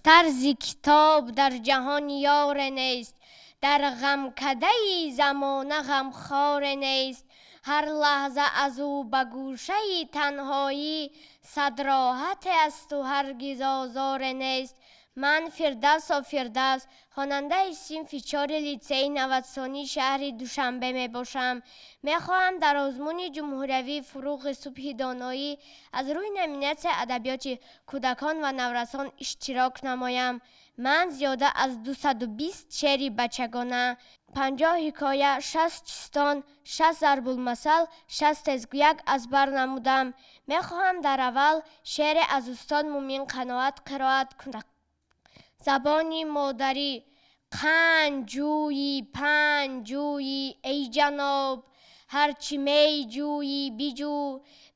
Тарзи китоб дар ҷаҳон ёре нест, дар ғамкадаи замона ғамхоре нест. Ҳар лаҳза аз ӯ ба гӯшаи танҳоӣ, сад роҳат аст ва ҳаргиз озоре нест. Ман Фирдавс Фирдавс, хонандаи синфи чори литсейи Навадсонии шаҳри Душанбе мебошам. Мехоҳам дар озмуни ҷумҳуриявии «Фурӯғи субҳи доноӣ» аз рӯи номинатсияи адабиёти кӯдакон ва наврасон иштирок намоям. Ман зиёда аз 220 шеъри бачагона, 50 ҳикоя, 60 чистон, 60 зарбулмасал, 60 тезгӯяк аз бар намудам. Мехоҳам дар аввал шеъре аз устод Мумин Қаноат қироат кунам. Забони модарӣ. Қанд ҷӯйӣ, панд ҷӯйӣ, эй ҷаноб, ҳарчи меҷӯйӣ биҷӯ.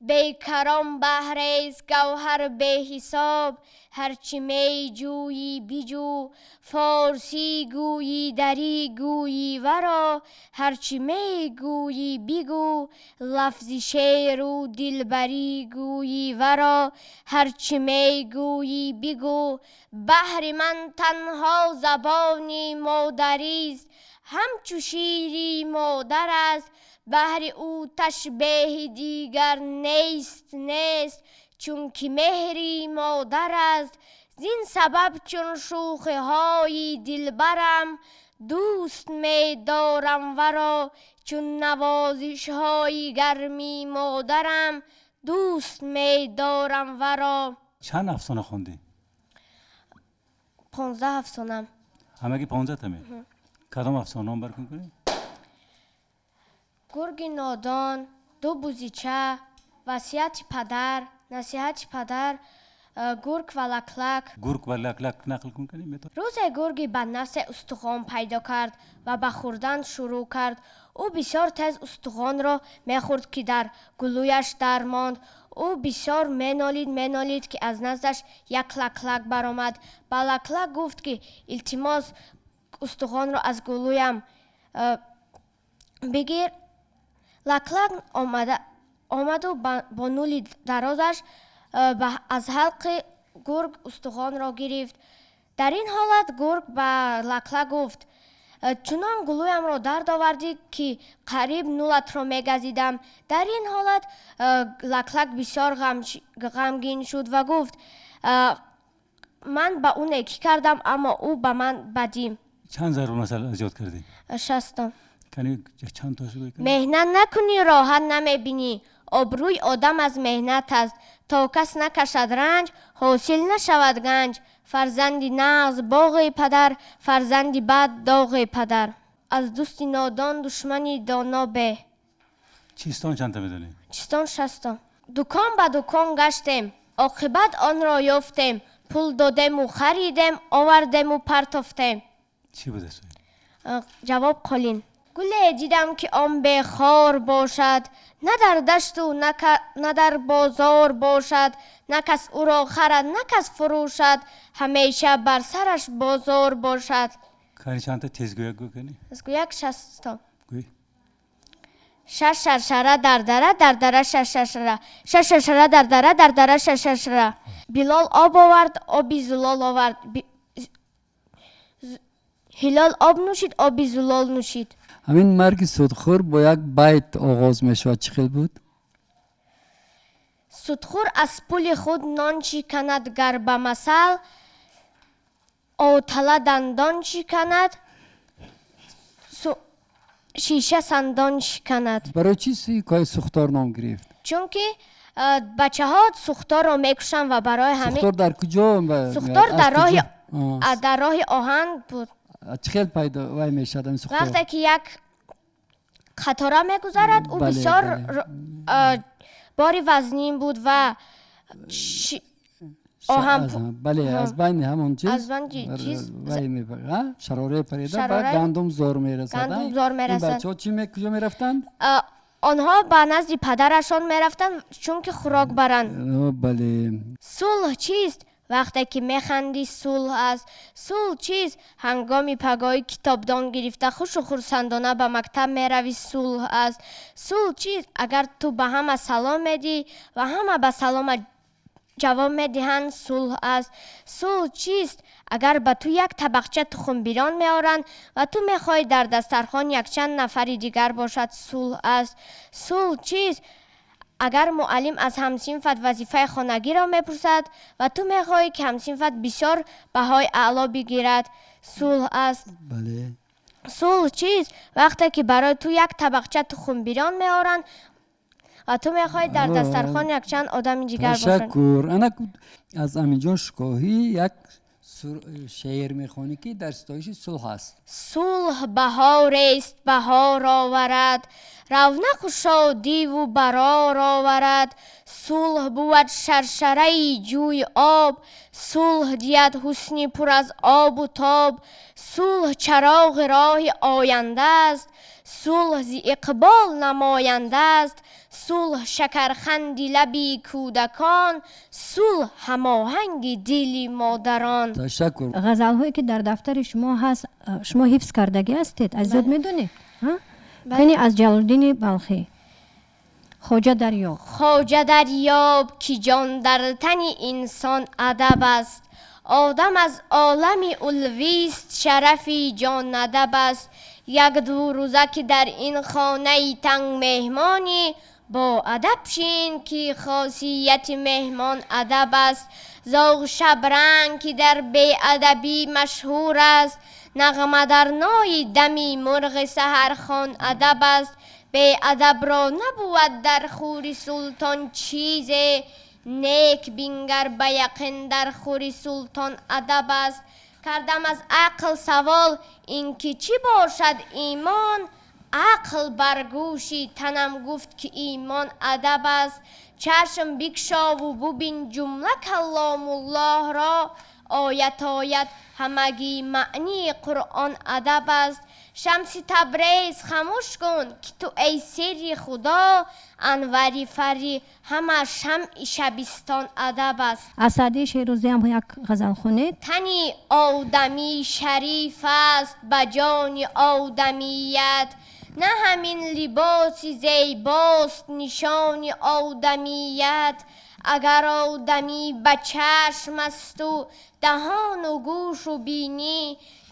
Бекарон баҳрест гавҳар беҳисоб, ҳарчи меҷӯйӣ биҷӯ. Форсӣ гӯйӣ, дарӣ гӯйӣ, варо ҳарчи мегӯйӣ бигӯ. Лафзи шеъру дилбарӣ гӯйӣ, варо ҳарчи мегӯйӣ бигӯ. Баҳри ман танҳо забони модарист, ҳамчу шири модар аст. Баҳри ӯ ташбеҳи дигар нест, нест, чунки меҳри модар аст. Зин сабаб чун шӯхиҳои дилбарам дӯст медорам варо, чун навозишҳои гарми модарам дӯст медорам варо. Чанд афсона хондӣ? 15 афсона. Ҳамагӣ 15 таме? Кадом афсона ном бар кун кунӣ? Гурги нодон, ду бузича, васияти падар, насиҳати падар, гург ва лаклак. Гург ва лаклак нақл кун кунӣ метавонӣ? Рӯзе гурги баднафсе устухон пайдо кард ва ба хӯрдан шурӯъ кард. Ӯ бисёр тез устухонро мехӯрд, ки дар гулӯяш дармонд. Ӯ бисёр менолид, менолид, ки аз наздаш як лаклак баромад. Ба лаклак гуфт, ки илтимос, устухонро аз гулӯям бигир. Лаклак омаду бо нули дарозаш аз ҳалқи гург устухонро гирифт. Дар ин ҳолат гург ба лаклак гуфт: чунон гулӯямро дард овардӣ, ки қариб нулатро мегазидам. Дар ин ҳолат лаклак бисёр ғамгин шуд ва гуфт: ман ба ӯ некӣ кардам, аммо ӯ ба ман бадӣ. Чанд зарбулмасал аз ёд кардӣ? 60. Кани чанд тошо гӯй кунӣ? Меҳнат накунӣ, роҳат намебинӣ. Обрӯи одам аз меҳнат аст. То кас накашад ранҷ, ҳосил нашавад ганҷ. Фарзанди нағз боғи падар, фарзанди бад доғи падар. Аз дӯсти нодон душмани доно беҳ. Чистон чанд та медонӣ? Чистон 60. Дукон ба дукон гаштем, оқибат онро ёфтем. Пул додему харидем, овардему партофтем. Чӣ буда суол? Ҷавоб қолин. Гуле дидам, ки он бехор бошад, на дар дашту на дар бозор бошад, на кас ӯро харад, на кас фурӯшад, ҳамеша бар сараш бозор бошад. Кани чанд та тезгӯяк гӯй кани? Тезгӯяк 60. Гӯй. Шаш шаршара дар дара, дар дара шаш шаршара, шаш шаршара дар дара, дар дара шаш шаршара. Билол об овард, оби зулол овард. Ҳилол об нӯшид, оби зулол нӯшид. Ҳамин марги судхӯр бо як байт оғоз мешавад. Чӣ хел буд? Судхӯр аз пули худ нон шиканад, гар ба масал отала дандон шиканад, шиша сандон шиканад. Барои чӣ ҳикояи сӯхтор ном гирифт? Чунки бачаҳо сӯхторро мекушанд ва барои ҳамин Сӯхтор дар куҷо? Сӯхтор Аз дар куҷо? Дар роҳи оҳан буд. Чӣ хел пайдо вай мешавад ин сӯхтор? Вақте ки як қатора мегузарад, ӯ бисёр бори вазнин буд ва оҳан Бале, аз байни ҳамон чиз аз байни чиз вай ха? Шарораи парида, баъд Шарораи гандум зор мерасад, гандум ҳа? зор Ин мерасад. бачаҳо куҷо мерафтанд? Онҳо ба назди падарашон мерафтанд, чунки хӯрок баранд. Бале. Сулҳ чист? Вақте ки механдӣ, сулҳ аст. Сулҳ чист? Ҳангоми пагоҳӣ китобдон гирифта хушу хурсандона ба мактаб меравӣ, сулҳ аст. Сулҳ чист? Агар ту ба ҳама салом медиҳӣ ва ҳама ба саломат Ҷавоб медиҳанд: сулҳ аст. Сулҳ чист? Агар ба ту як табақча тухмбирён меоранд ва ту мехоҳӣ дар дастархон якчанд нафари дигар бошад, сулҳ аст. Сулҳ чист? Агар муаллим аз ҳамсинфат вазифаи хонагиро мепурсад ва ту мехоҳӣ, ки ҳамсинфат бисёр баҳои аъло бигирад, сулҳ аст. Бале. Сулҳ чист? Вақте ки барои ту як табақча тухмбирён меоранд ва ту мехоҳӣ дар дастархон якчанд одами дигар бошанд. Ташаккур. Ана аз Аминҷон Шукоҳӣ як шеър мехонӣ, ки дар ситоиши сулҳ аст. Сулҳ баҳорест, баҳор оварад, равнақу шодиву барор оварад. Сулҳ бувад шаршараи ҷӯи об, сулҳ диҳад ҳусни пур аз обу тоб. Сулҳ чароғи роҳи оянда аст, сулҳ зи иқбол намоянда аст. Сулҳ шакарханди лаби кӯдакон, сулҳ ҳамоҳанги дили модарон. Ташаккур. Ғазалҳое, ки дар дафтари шумо ҳаст, шумо ҳифз кардагӣ ҳастед, аз ёд медонед? Кани, аз Ҷалолиддини Балхӣ «Хоҷа дарёб». Хоҷа дарёб, ки ҷон дар тани инсон адаб аст, одам аз олами улвист, шарафи ҷон адаб аст. Як ду рӯза, ки дар ин хонаи танг меҳмонӣ, бо адаб шин, ки хосияти меҳмон адаб аст. Зоғ шабранг, ки дар беадабӣ машҳур аст, нағма дар нои дами мурғи саҳархон адаб аст. Беадабро набувад дар хури султон чизе, нек бингар, ба яқин дар хури султон адаб аст. Кардам аз ақл савол, ин ки чӣ бошад имон? Ақл бар гӯши танам гуфт, ки имон адаб аст. Чашм бикшову бубин ҷумла каломуллоҳро, оят оят ҳамагӣ маънии Қуръон адаб аст. Шамси Табрез, хамӯш кун, ки ту эй сирри Худо, анвари фарри ҳама шамъи шабистон адаб аст. Аз Саъдии Шерозӣ ҳам як ғазал хонед. Тани одамӣ шариф аст ба ҷони одамият, на ҳамин либоси зебост нишони одамият. Агар одамӣ ба чашм асту даҳону гӯшу бинӣ,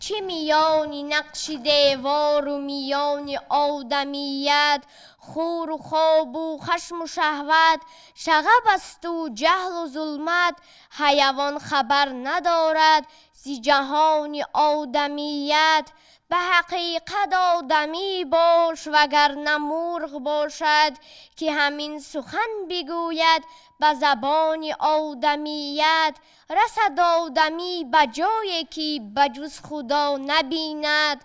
чӣ миёни нақши девору миёни одамият? Хӯру хобу хашму шаҳват шағаб асту ҷаҳлу зулмат, ҳайавон хабар надорад зи ҷаҳони одамият. Ба ҳақиқат одамӣ бош, вагарна мурғ бошад, ки ҳамин сухан бигӯяд ба забони одамият. Расад одамӣ ба ҷое, ки ба ҷуз Худо набинад,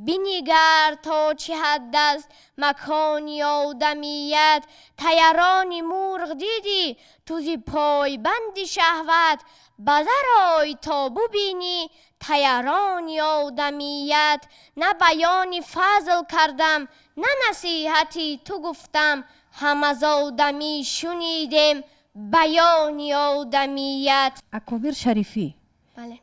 бинигар то чӣ ҳад аст макони одамият. Таярони мурғ дидӣ ту зи пойбанди шаҳват, ба дарой то бубинӣ таярони одамият. На баёни фазл кардам, на насиҳати ту гуфтам, ҳам аз одамӣ шунидем баёни одамият. Акобир Шарифӣ. Бале.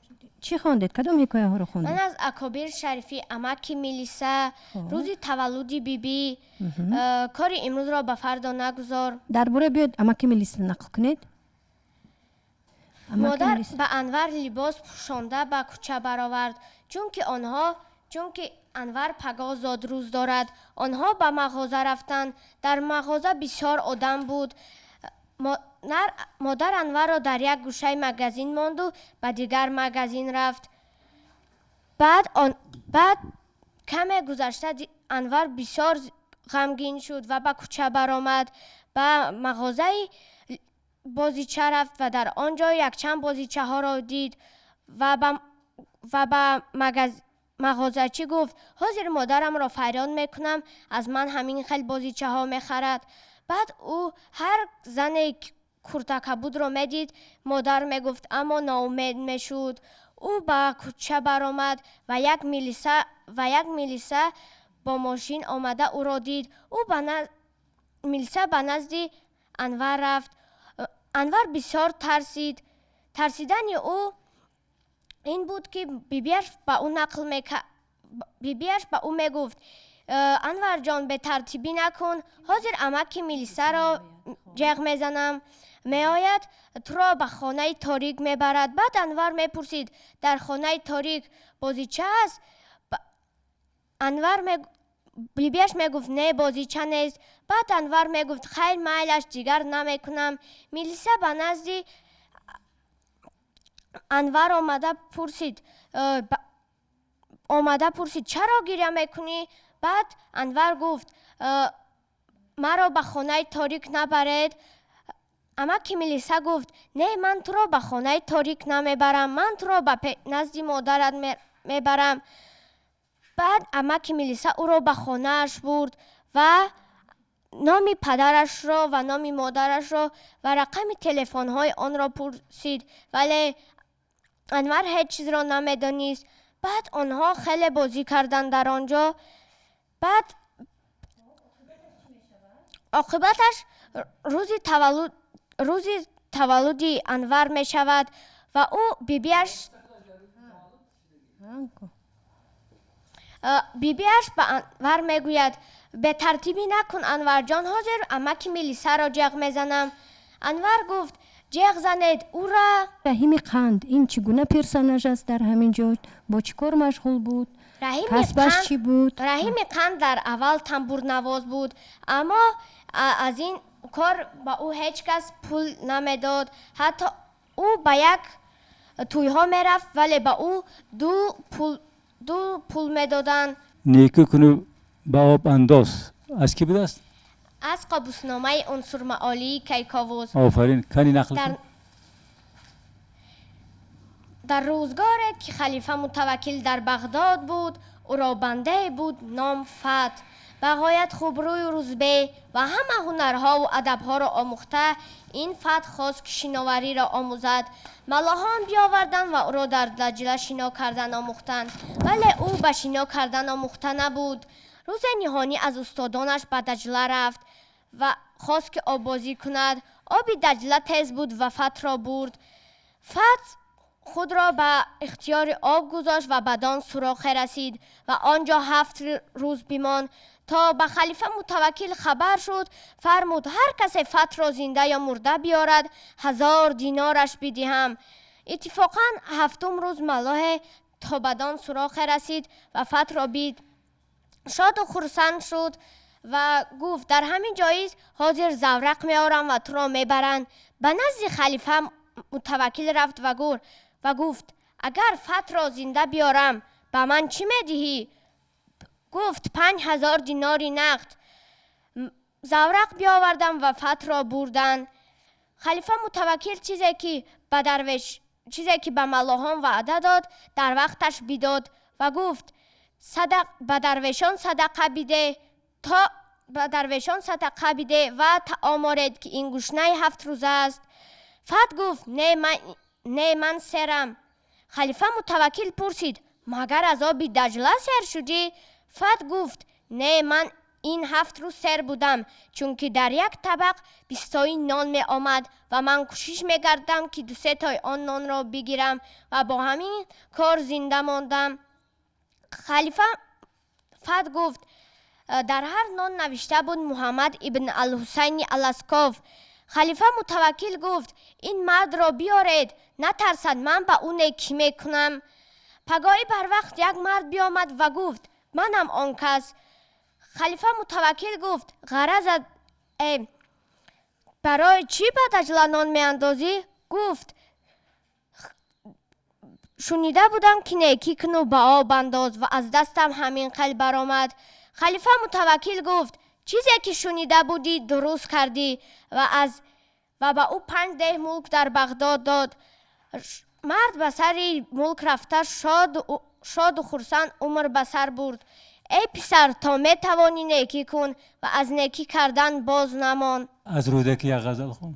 Чӣ хондед? Кадом ҳикояҳоро хондед? Ман аз Акобир Шарифӣ «Амаки милиса», «Рӯзи таваллуди бибӣ», «Кори имрӯзро ба фардо нагузор». Дар бораи, биёед, «Амаки милиса» нақл кунед. Модар ба Анвар либос пӯшонда ба кӯча баровард, чунки Анвар пагоҳ зодрӯз дорад. Онҳо ба мағоза рафтанд. Дар мағоза бисёр одам буд. Модар Анварро дар як гӯшаи магазин монду ба дигар магазин рафт. Баъд каме гузашта Анвар бисёр ғамгин шуд ва ба кӯча баромад, ба мағозаи бозича рафт ва дар он ҷо якчанд бозичаҳоро дид ва ба мағозачӣ гуфт: «Ҳозир модарамро фарёд мекунам, аз ман ҳамин хел бозичаҳо мехарад». Баъд ӯ ҳар зане куртакабудро медид, модар мегуфт, аммо ноумед мешуд. Ӯ ба кӯча баромад ва як милиса бо мошин омада ӯро дид. Ӯ милиса ба назди Анвар рафт. Анвар бисёр тарсид. Тарсидани ӯ ин буд, ки бибиаш ба ӯ мегуфт: «Анварҷон, бетартибӣ накун, ҳозир амаки милисаро ҷеғ мезанам». Меояд, туро ба хонаи торик мебарад. Баъд Анвар мепурсид, дар хонаи торик бозича аст? Анвар бибиаш мегуфт, не, бозича нест. Баъд Анвар мегуфт, хайр, майлаш, дигар намекунам. Милиса ба назди Анвар омада пурсид, чаро гиря мекунӣ? Баъд Анвар гуфт, маро ба хонаи торик набаред. Амаки Милиса гуфт, не, ман туро ба хонаи торик намебарам, ман туро ба назди модарат мебарам. Баъд амаки Милиса ӯро ба хонааш бурд ва номи падарашро ва номи модарашро ва рақами телефонҳои онро пурсид, вале Анвар ҳеҷ чизро намедонист. Баъд онҳо хеле бозӣ карданд дар он ҷо. Баъд оқибаташ рӯзи таваллуди Анвар мешавад ва ӯ бибиаш ба Анвар мегӯяд, бетартибӣ накун, Анварҷон, ҳозир амаки Милисаро ҷеғ мезанам. Анвар гуфт, ҷеғ занед ӯра. Раҳими Қанд ин чӣ гуна персонаж аст дар ҳамин ҷо? Бо чӣ кор машғул буд? Касбаш чӣ буд? Раҳими Қанд дар аввал тамбурнавоз буд, аммо аз ин кор ба ӯ ҳеҷ кас пул намедод. Ҳатто ӯ ба як тӯйҳо мерафт, вале ба ӯ ду пул медоданд. Некӯ куну ба об андоз аз кӣ будааст? Аз қобусномаи унсурмаолии Кайковуз. Офарин, кани нақл кун. Дар рӯзгоре ки халифа Мутаваккил дар Бағдод буд, ӯро бандае буд ном Фат. Ба ғоят хубрӯю рӯзбе ва ҳама ҳунарҳову адабҳоро омӯхта, ин Фат хост ки шиновариро омӯзад. Маллоҳон биёварданд ва ӯро дар Даҷла шино кардан омӯхтанд, вале ӯ ба шино кардан омӯхта набуд. Рӯзе ниҳонӣ аз устодонаш ба Даҷла рафт ва хост ки оббозӣ кунад. Оби Даҷла тез буд ва Фатро бурд. Фат худро ба ихтиёри об гузошт ва бадон сурохе расид ва он ҷо 7 рӯз бимонд. То ба халифа Мутаваккил хабар шуд, фармуд ҳар касе Фатро зинда ё мурда биёрад, 1000 динораш бидиҳам. Иттифоқан 7-ум рӯз маллоҳе то бадон сурохе расид ва Фатро бид. Шоду хурсанд шуд ва гуфт, дар ҳамин ҷоиз ҳозир заврақ меорам ва туро мебаранд. Ба назди халифа Мутаваккил рафт ва гуфт, агар Фатро зинда биёрам, ба ман чӣ медиҳӣ? Гуфт, 5000 динори нақд. Заврақ биёвардам ва Фатро бурданд. Халифа Мутаваккил чизе ки ба маллоҳон ваъда дод, дар вақташ бидод ва гуфт, ба дарвешон садақа биде, то ба дарвешон садақа биде ва таом оред, ки ин гушнаи 7 рӯза аст. Фат гуфт, не, ман серам. Халифа Мутаваккил пурсид, магар аз оби Даҷла сер шудӣ? Фат гуфт, не, ман ин 7 рӯз сер будам, чунки дар як табақ 20 нон меомад ва ман кӯшиш мекардам, ки 2-3 тои он нонро бигирам ва бо ҳамин кор зинда мондам. Халифа Фат гуфт, дар ҳар нон навишта буд Муҳаммад ибн Алҳусайни Аласков. Халифа Мутаваккил гуфт, ин мардро биёред, натарсад, ман ба ӯ некӣ мекунам. Пагоҳӣ барвақт як мард биомад ва гуфт, манам он кас. Халифа Мутаваккил гуфт, ғаразат барои чӣ ба Даҷла нон меандозӣ? Гуфт, шунида будам, ки некӣ куну ба об андоз ва аз дастам ҳамин қил баромад. Халифа Мутаваккил гуфт, чизе ки шунида будӣ дуруст кардӣ ва ба ӯ 5 деҳ мулк дар Бағдод дод. Мард ба сари мулк рафта шоду хурсанд умр ба сар бурд. Эй писар, то метавонӣ некӣ кун ва аз некӣ кардан боз намон. Аз Рӯдакӣ як ғазал хон.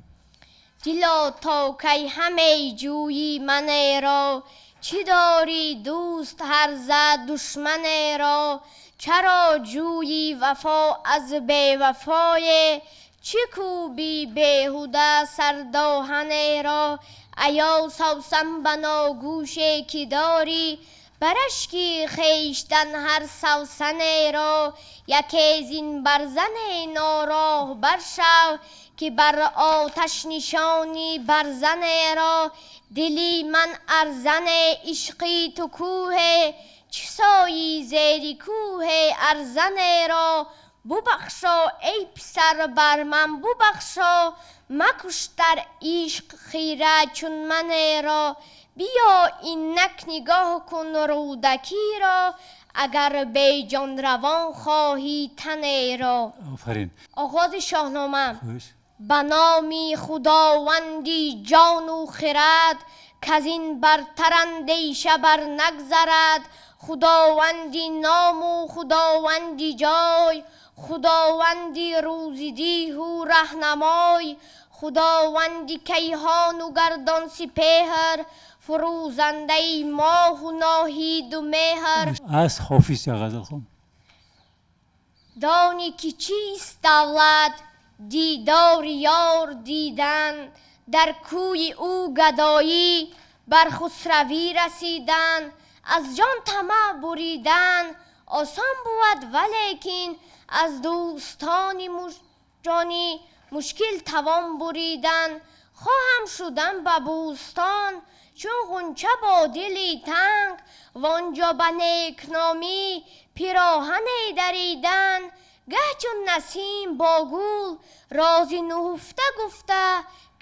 Дило то кай ҳамаи ҷӯйи манеро, чӣ дорӣ дӯст ҳарза душманеро, чаро ҷӯйи вафо аз бевафое, чӣ кӯби беҳуда сардоҳанеро, аё савсан ба ногӯше ки дорӣ, бар ашки хештан ҳар савсанеро, яке зин барзане нороҳ баршав, ки бар оташ нишонӣ бар зане ро. Дили ман арзане ишқи ту кӯҳе, чӣ сои зери кӯҳе арзане ро. Бубахшо эй писар бар ман бубахшо, макуш дар ишқ хира чун мане ро. Биё инак нигоҳ кун Рӯдакиро, агар беҷон равон хоҳӣ танеро. Офарин. Оғози Шоҳнома. Хуш. Ба номи Худованди ҷону хирад, каз ин бартар андеша бар нагзарад. Худованди ному Худованди ҷой, Худованди рӯзидиҳу раҳнамой, Худованди кайҳону гардон сипеҳр, фурӯзандаи моҳу ноҳиду меҳр. Аз Ҳофиз як ғазал хон. Донӣ ки чист давлат, дидори ёр дидан, дар кӯи ӯ гадоӣ бар хусравӣ расидан, аз ҷон тамаъ буридан осон бувад, валекин аз дӯстони ҷонӣ мушкил тавон буридан. Хоҳам шудан ба бӯстон чун ғунча бо дили танг, вонҷо ба некномӣ пироҳане даридан. Гаҳ чун насим бо гул рози нуҳуфта гуфта,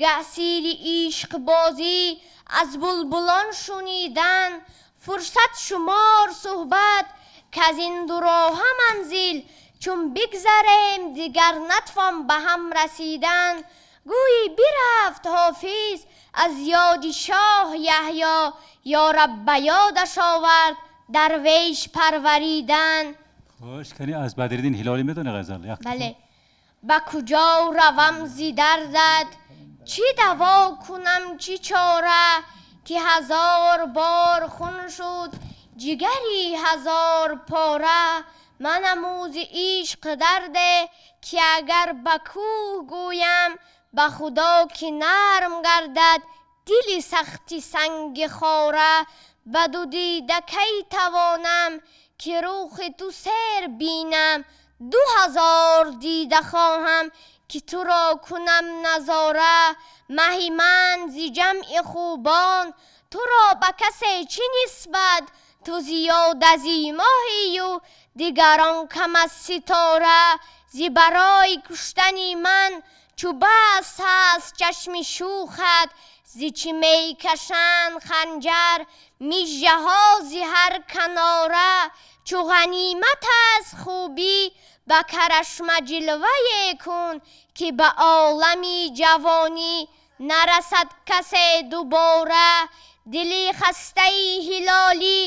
гаҳ сири ишқбозӣ аз булбулон шунидан. Фурсат шумор суҳбат, каз ин дуроҳа манзил, чун бигзарем дигар натвон ба ҳам расидан. Гӯйӣ бирафт Ҳофиз аз ёди шоҳ Яҳё, ё Раб ба ёдаш овард дарвеш парваридан. Хуш. Кани аз Бадриддин Ҳилолӣ медонӣ ғазал? Як Бале. Ба куҷо равам зи дардат, чӣ даво кунам чӣ чора, ки ҳазор бор хун шуд ҷигари ҳазор пора. Манам ӯзи ишқ дарде, ки агар ба кӯҳ гӯям, ба Худо ки нарм гардад дили сахти санги хора. Ба ду дида кай тавонам ки рухи ту сер бинам, 2000 дида хоҳам ки туро кунам назора. Маҳи ман зи ҷамъи хубон туро ба касе чӣ нисбат, ту зиёд аз моҳию дигарон кам аз ситора. Зи барои куштани ман чу бас ҳаст чашми шӯхат, зи чӣ мекашанд ханҷар мижаҳо зи ҳар канора. Чу ғанимат аст хубӣ ба карашма ҷилвае кун, ки ба олами ҷавонӣ нарасад касе дубора. Дили хастаи ҳилолӣ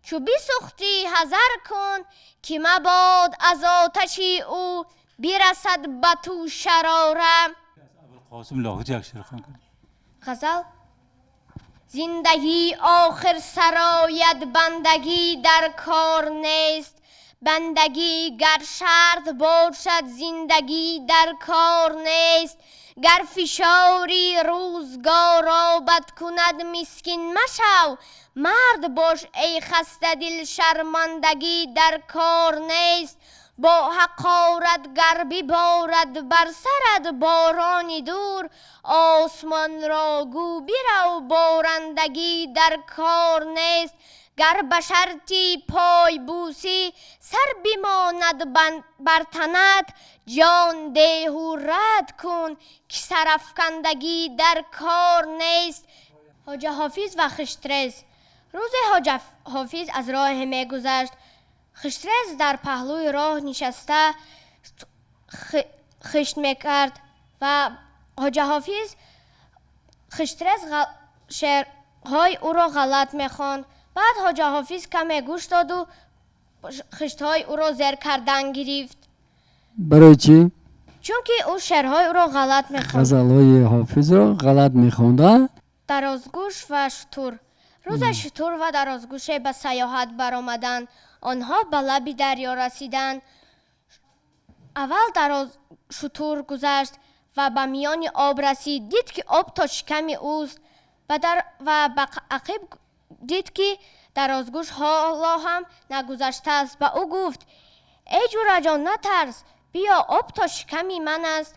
чу бисӯхтӣ ҳазар кун, ки мабод аз оташи ӯ бирасад ба ту шарора. Абулқосим Лоҳутӣ як шеър хон кун. Ғазал. Зиндагӣ охир сарояд, бандагӣ дар кор нест. Бандагӣ гар шарт бошад, зиндагӣ дар кор нест. Гар фишори рӯзгор обад кунад мискин машав, мард бош эй хастадил, шармандагӣ дар кор нест. Бо ҳақорат гар биборад бар сарат борони дур, осмонро гӯ бирав, борандагӣ дар кор нест. Гар ба шарти пойбӯсӣ сар бимонад бар танат, ҷон деҳу рад кун ки сарафкандагӣ дар кор нест. Ҳоҷа Ҳофиз ва Хиштрез. Рӯзе Ҳоҷа Ҳофиз аз роҳе мегузашт. Хиштрез дар паҳлӯи роҳ нишаста хишт мекард ва Ҳоҷа Ҳофиз Хиштрез шеърҳои ӯро ғалат мехонд. Баъд Ҳоҷа Ҳофиз каме гӯш доду хиштҳои ӯро зер кардан гирифт. Барои чӣ? Чунки ӯ шеърҳои ӯро ғалат мехонд. Ғазалҳои Ҳофизро ғалат мехонда. Дарозгӯш ва шутур. Рӯзе шутур ва дарозгӯше ба сайёҳат баромаданд. Онҳо ба лаби дарё расиданд. Аввал дароз шутур гузашт ва ба миёни об расид. Дид ки об то шиками ӯст ва ба ақиб дид ки дарозгӯш ҳоло ҳам нагузаштааст. Ба ӯ гуфт: эй ҷураҷон, натарс, биё, об то шиками ман аст.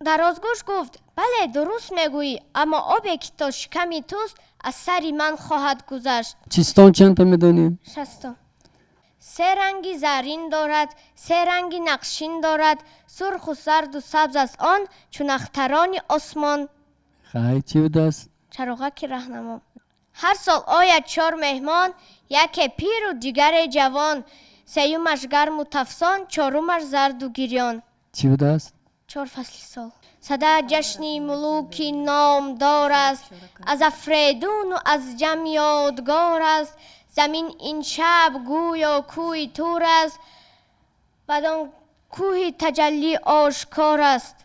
Дарозгӯш гуфт: бале, дуруст мегӯӣ, аммо обе ки то шиками туст, аз сари ман хоҳад гузашт. Чистон чандта медонем? 60. Се ранги зарин дорад, се ранги нақшин дорад, сурху зарду сабз аст он, чун ахтарони осмон. Хай, чӣ будааст? Чароғаки раҳнамо. Ҳар сол ояд чор меҳмон, яке пиру дигаре ҷавон, сеюмаш гарму тафсон, чорумаш зарду гирён. Чӣ будааст? Чор фасли сол. Сада ҷашни мулуки номдор аст, аз Афредуну аз ҷам ёдгор аст. Замин ин шаб гӯё кӯҳи Тур аст, бадон кӯҳи таҷаллӣ ошкор аст.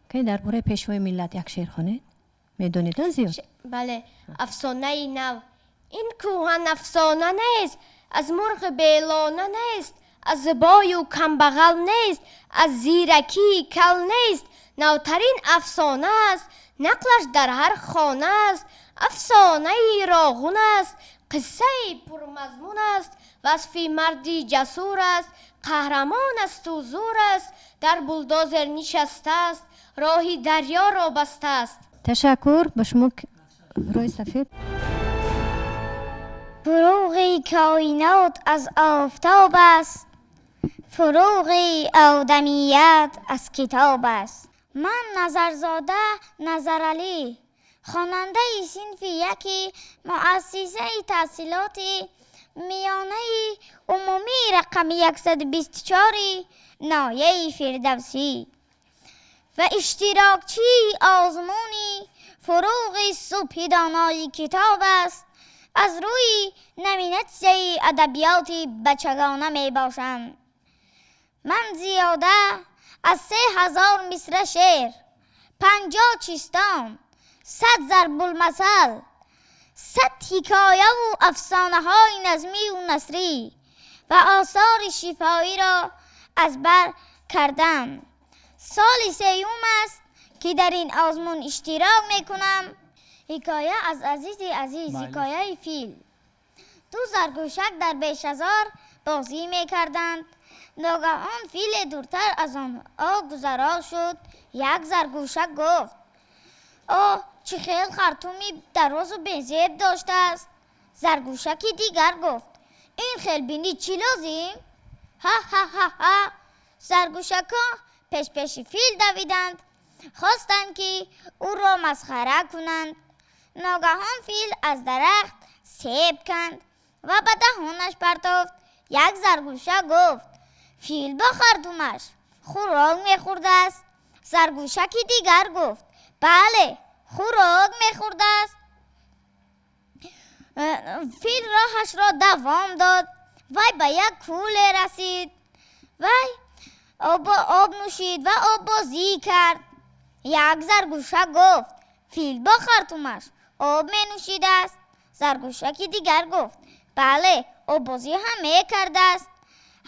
Ки дар бораи пешвои миллат як шеър хонед? Медонед, на зиёд? Бале, афсонаи нав. Ин кӯҳан афсона нест, аз мурғи белона нест, аз бою камбағал нест, аз зиракии кал нест. Навтарин афсона аст, нақлаш дар ҳар хона аст. Афсонаи роғун аст, қиссаи пурмазмун аст, васфи марди ҷасур аст, қаҳрамон асту зур аст, дар булдозер нишастааст, роҳи дарёро бастааст. Ташаккур ба шумо, рӯи сафед. Фурӯғи коинот аз офтоб аст, фурӯғи одамият аз китоб аст. Ман Назарзода Назаралӣ, хонандаи синфи яки муассисаи таҳсилоти миёнаи умумии рақами 124 ноҳияи Фирдавсӣ ва иштирокчии озмуни фурӯғи субҳи донои китоб аст, аз рӯи номинатсияи адабиёти бачагона мебошам. Ман зиёда аз 3000 мисра шеър, 50 чистон, 100 зарбулмасал, 100 ҳикояву афсонаҳои назмию насрӣ ва осори шифоиро аз бар кардам. Соли сеюм аст, ки дар ин озмун иштирок мекунам. Ҳикоя аз азизи азиз, ҳикояи фил. Ду заргӯшак дар бешазор бозӣ мекарданд. Ногаҳон филе дуртар аз онҳо гузаро шуд. Як заргӯшак гуфт: оҳ, чӣ хел хартуми дарозу безеб доштааст. Заргӯшаки дигар гуфт: ин хел бинӣ чӣ лозим? Ҳа-ҳа-ҳа-ҳа. Заргӯшакҳо пешпеши фил давиданд, хостанд, ки ӯро масхара кунанд. Ногаҳон фил аз дарахт себ канд ва ба даҳонаш партофт. Як заргӯшак гуфт: фил бо хартумаш хӯрок мехӯрдааст. Заргӯшаки дигар гуфт: бале, хӯрок мехӯрдааст. Фил роҳашро давом дод. Вай ба як кӯле расид. Вай об нӯшид ва оббозӣ кард. Як заргӯшак гуфт: фил бо хартумаш об менӯшидааст. Заргӯшаки дигар гуфт: бале, оббозӣ ҳам мекардааст.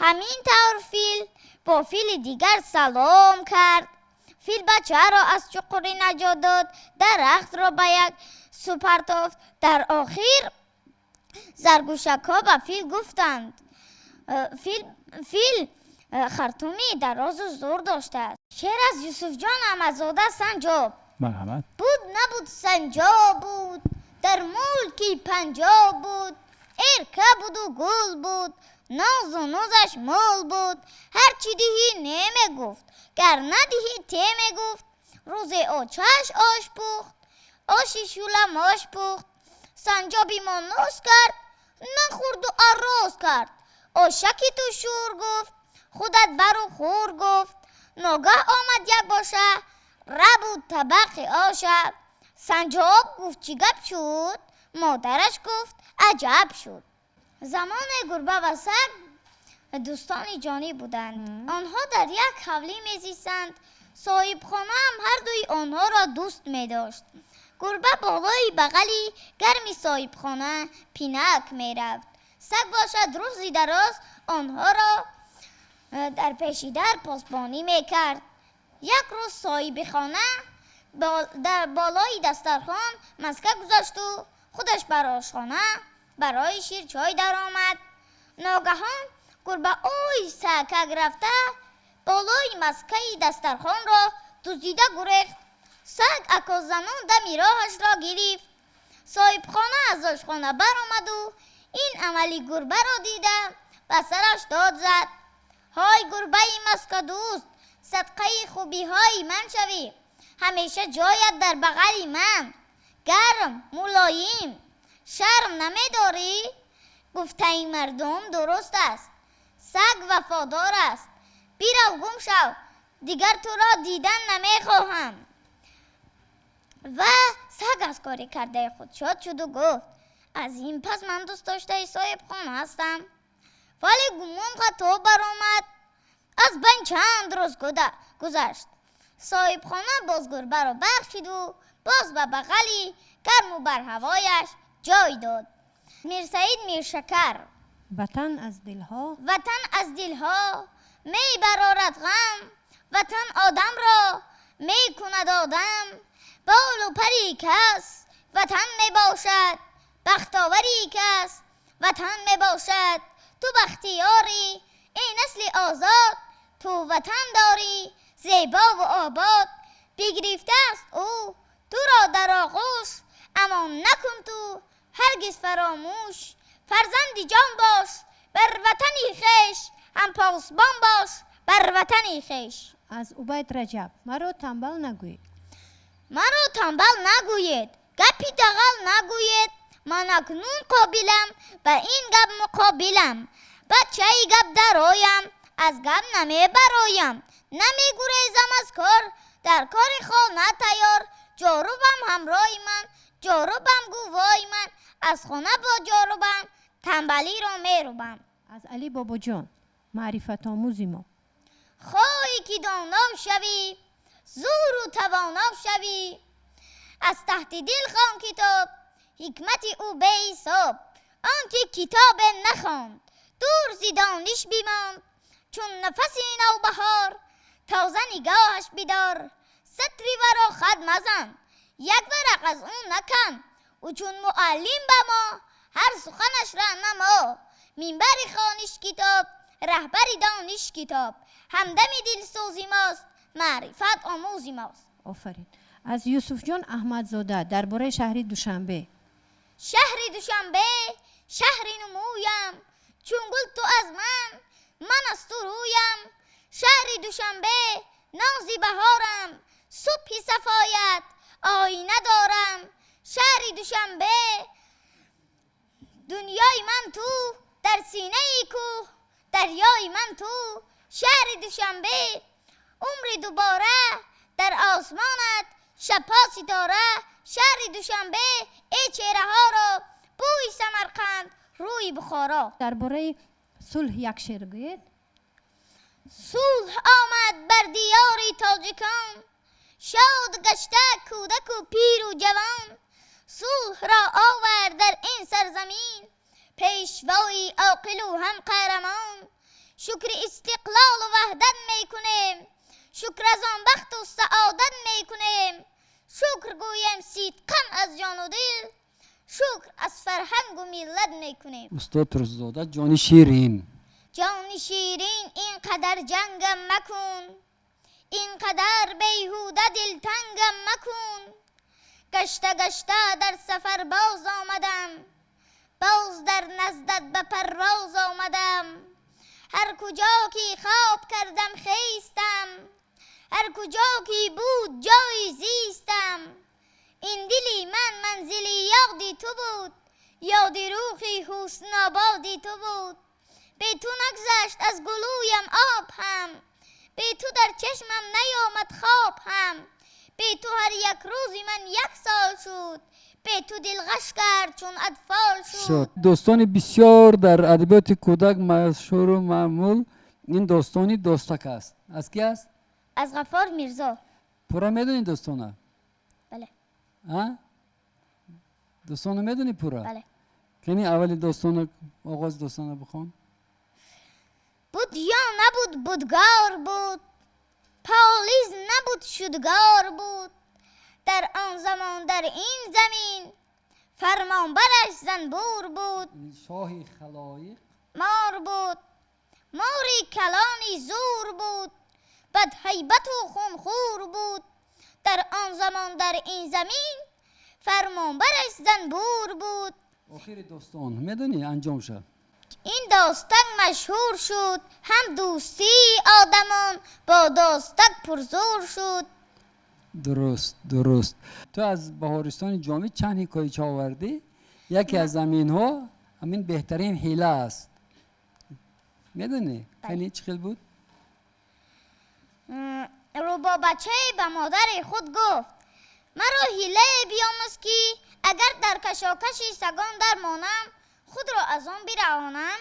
Ҳамин тавр фил бо фили дигар салом кард. Фил бачаро аз чуқурӣ наҷот дод, дарахтро ба як сӯ партофт. Дар охир заргӯшакҳо ба фил гуфтанд: фил хартуми дарозу зур доштааст. Шеър аз Юсуфҷон Аҳмадзода Санҷоб. Марҳамат. Буд набуд санҷоб буд, дар мулки Панҷоб буд, эрка буду гул буд, нозу нозаш мол буд. Ҳарчи диҳӣ немегуфт, гар надиҳӣ те мегуфт. Рӯзе очаш ош пухт, оши шӯла мош пухт. Санҷоби мо ноз кард, нахӯрду арроз кард. Ошаки ту шӯр гуфт, худат бару хӯр гуфт. Ногаҳ омад як боша, рабуд табақи оша. Санҷоб гуфт: чӣ гап шуд? Модараш гуфт: аҷаб шуд. Замоне гурба ва саг дӯстони ҷонӣ буданд. Онҳо дар як ҳавлӣ мезистанд. Соҳибхонаам ҳардуи онҳоро дӯст медошт. Гурба болои бағали гарми соҳибхона пинак мерафт. Саг бошад рӯзи дароз онҳоро дар пеши дар посбонӣ мекард. Як рӯз соҳиби хона дар болои дастархон маска гузошту худаш бар ошхона барои ширчой даромад. Ногаҳон гурба оҳиста каг рафта Болои маскаи дастархонро дуздида гурехт. Саг акозанон дами роҳашро гирифт. Соҳибхона аз ошхона баромаду ин амали гурбаро дида ба сараш дод зад: ҳой, гурбаи маскадӯст, садқаи хубиҳои ман шавӣ, ҳамеша ҷоят дар бағали ман, гарм, мулоим, шарм намедорӣ? Гуфтаи мардум дуруст аст, саг вафодор аст. Бирав, гум шав, дигар туро дидан намехоҳам. Ва саг аз кори кардаи худ шод шуду гуфт: аз ин пас ман дӯстдоштаи соҳибхона ҳастам. Вале гумон хато баромад. Аз байн чанд рӯз гузашт. Соҳибхона боз гурбаро бахшиду боз ба бағали гарму барҳавояш ҷой дод. Мирсаид Миршакар. Ватан аз дилҳо, ватан аз дилҳо мебарорад ғам, ватан одамро мекунад одам. Болу пари кас ватан мебошад, бахтовари кас ватан мебошад. Ту бахтиёрӣ, эй насли озод, ту ватан дорӣ зебову обод. Бигирифтааст ӯ туро дар оғӯш, амон накун ту ҳаргиз фаромӯш. Фарзанди ҷон бош бар ватани хеш, ҳам посбон бош бар ватани хеш. Аз Убайд Раҷаб: маро танбал нагӯед. Маро танбал нагӯед, гапи дағал нагӯед. Ман акнун қобилам, ба ин гап муқобилам. Бачаи гап дароям, аз гап намебароям. Намегурезам аз кор, дар кори хона тайёр. Ҷорубам ҳамроҳи ман, ҷорубам гувоҳи ман. Аз хона бо ҷорубам танбалиро мерубам. Аз Али Бобоҷон: маърифатомӯзи мо. Хоҳӣ ки доно шавӣ, зӯру тавоно шавӣ, аз таҳти дил хон китоб, ҳикмати ӯ беҳисоб. Он ки китобе нахонд, дур зи дониш бимонд. Чун нафаси навбаҳор тоза нигоҳаш бидор. Сатри варо хат мазан, як варақ аз ӯ накан. Ӯ чун муаллим ба мо, ҳар суханаш раҳнамо. Минбари хониш китоб, раҳбари дониш китоб. Ҳамдами дилсӯзи мост, маърифат омӯзи мост. Офарин. Аз Юсуфҷон Аҳмадзода дар бораи шаҳри Душанбе. Шаҳри Душанбе, шаҳри нумӯям, чун гул ту аз ман, ман аз ту рӯям. Шаҳри Душанбе, нози баҳорам, субҳи сафоят оина дорам. Шаҳри Душанбе, дунёи ман ту, дар синаи кӯҳ дарёи ман ту. Шаҳри Душанбе, умри дубора дар осмонат шабҳо ситора. Шаҳри Душанбе, эй чеҳраҳоро бӯи Самарқанд, рӯи Бухоро. Дар бораи сулҳ як шеър гӯед. Сулҳ омад бар диёри тоҷикон, шод гашта кӯдаку пиру ҷавон. Сулҳро овард дар ин сарзамин пешвои оқилу ҳам қаҳрамон. Шукри истиқлолу ваҳдат мекунем, шукр аз он бахту саодат мекунем. Шукр гӯем сидқан аз ҷону дил, шукр аз фарҳангу миллат мекунем. Устод Турсунзода: ҷони ширин. Ҷони ширин, ин қадар ҷангам макун, ин қадар беҳуда дилтангам макун. Гашта гашта дар сафар боз омадам, боз дар наздат ба парвоз омадам. Ҳар куҷо ки хоб кардам хестам, ҳар куҷо ки буд ҷои зистам. Ин дили ман манзили ёди ту буд, ёди рӯҳи ҳуснободи ту буд. Бе ту нагузашт аз гулӯям об ҳам, бе ту дар чашмам наёмад хоб ҳам. Бе ту ҳар як рӯзи ман як сол шуд, бе ту дил ғаш кард чун атфол шуд. Достони бисёр дар адабиёти кӯдак машҳуру маъмул ин достони Достак аст. Аз ки аст? Аз Ғаффор Мирзо. Пурра медонӣ достона? Бале. Достона медонӣ пурра? Бале. Кани аввали достона, оғози достона бихон. Буд ё набуд, будгор буд, полиз набуд, шудгор буд. Дар он замон дар ин замин фармонбараш занбур буд. Шоҳи халоиқ мор буд, мори калони зур буд. Бадҳайбату хунхӯр буд. Дар он замон дар ин замин фармонбараш занбур буд. Охири достон медонӣ анҷом шуд. Ин достон машҳур шуд, ҳам дӯстии одамон бо достон пурзур шуд. Дуруст, дуруст. Ту аз Баҳористони Ҷомӣ чанд ҳикояча овардӣ? Яке аз ҳаминҳо ҳамин беҳтарин ҳила аст. Медонӣ? Кани чӣ хел буд? Рӯбобачае ба модари худ гуфт: маро ҳилае биёмӯз, ки агар дар кашокаши сагон дармонам, худро аз он бираҳонам.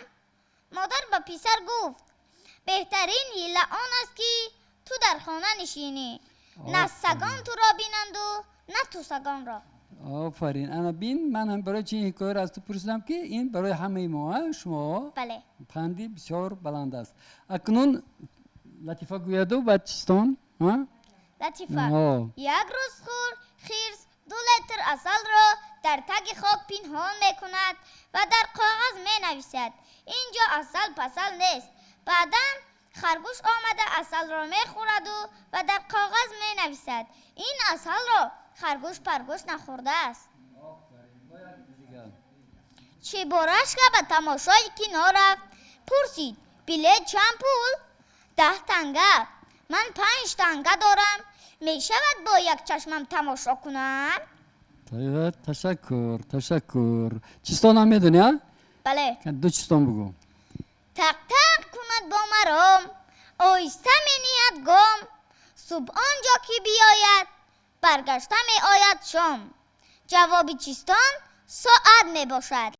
Модар ба писар гуфт: беҳтарин ҳила он аст, ки ту дар хона нишинӣ, на сагон туро бинанду на ту сагонро. Офарин. Ана бин, ман ҳам барои чи ин ҳикояро аз ту пурсидам, ки ин барои ҳамаи мо, шумо панди бисёр баланд аст. Акнун латифа гӯяду баъд чистон? Латифа. Як рӯз хур хирс 2 литр асалро дар таги хок пинҳон мекунад ва дар коғаз менависад: ин ҷо асал пасал нест. Баъдан харгӯш омада асалро мехӯраду ва дар коғаз менависад: ин асалро харгӯш паргӯш нахӯрдааст. Чебурашка ба тамошои кино рафт. Пурсид: билет чанд пул? 10 танга. Ман 5 танга дорам. Мешавад бо як чашмам тамошо кунам? Ташаккур, ташаккур. Чистон ҳам медонӣ, а? Бале. Ду чистон бугӯ. Тақ-тақ кунад бо маром, оҳиста мениҳад гом. Субҳ он ҷо ки биёяд, баргашта меояд шом. Ҷавоби чистон соат мебошад.